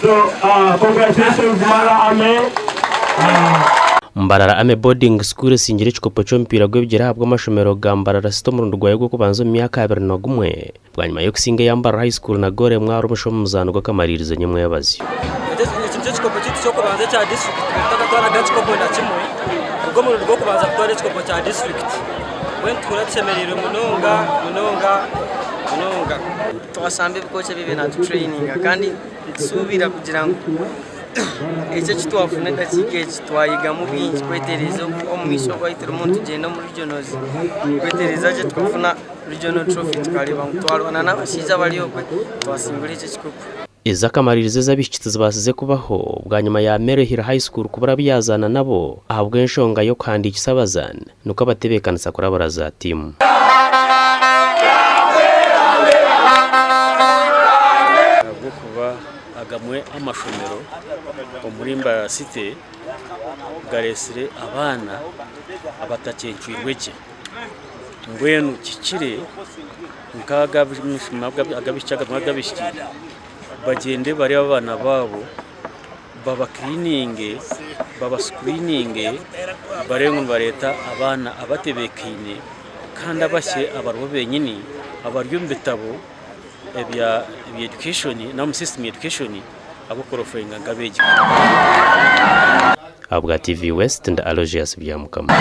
So congratulations Mbarara Army. Mbarara Army Boarding School esingire ekikopo ky'omupiira gw'ebigyere ahabw'amashomero ga Mbarara City omurundi gwayo gw'okubanza omu myaka 21 bwanyima y'okusinga eya Mbarara High School na goolo emwe ahari omusha omu muzaano gw'akamaririzo nyimwebazyo. Eki nikyo kikopo kyaitu ky'okubanza ekya disiturikiti tutakatwaraga ekikopo na kimwe. Ogu omurundi gw'okubanza kutwara ekikopo kya disiturikiti. Mbwenu nituhurira tushemereirwe munonga munonga munonga. Twashamba ebikooki ebi naatutureyininga kandi nitusuubira kugira ngu eki eki twafuna edakiika egi twayegamu bingi kwetereeza omu maisho oku ahu turimu nitugyenda omu regionals kwetereeza gye tukafuna regional trophy tukareeba ngu twarwana n'abashaija abari okwe twasingura eki ekikopo. Ez'akamaririzo ez'abaishiki tizibaasize kubaho bwanyima ya Maryhill High School kubura abu yaazaana nabo ahabw'enshonga y'okuhandiikisa abazaani nikwo abatebeekanisa kurabura za tiimu. Ahabw'okuba agamwe amashomero omuri Mbarara City gareetsire abaana abatakyencwirwe gye. Mbwenu kihikire nk'ag'abaishiki bagyende bareebe abaana baabo babakiriininge, babasukuriininge bareebe ngu nibareeta abaana abatebeekaine kandi abasya abaribo benyini abari omu bitabo ebya education n'omu sisitimu ya education abarikukorofainga nk'abeegi. Ahabwa TV West ndi Aloysius Byamukama.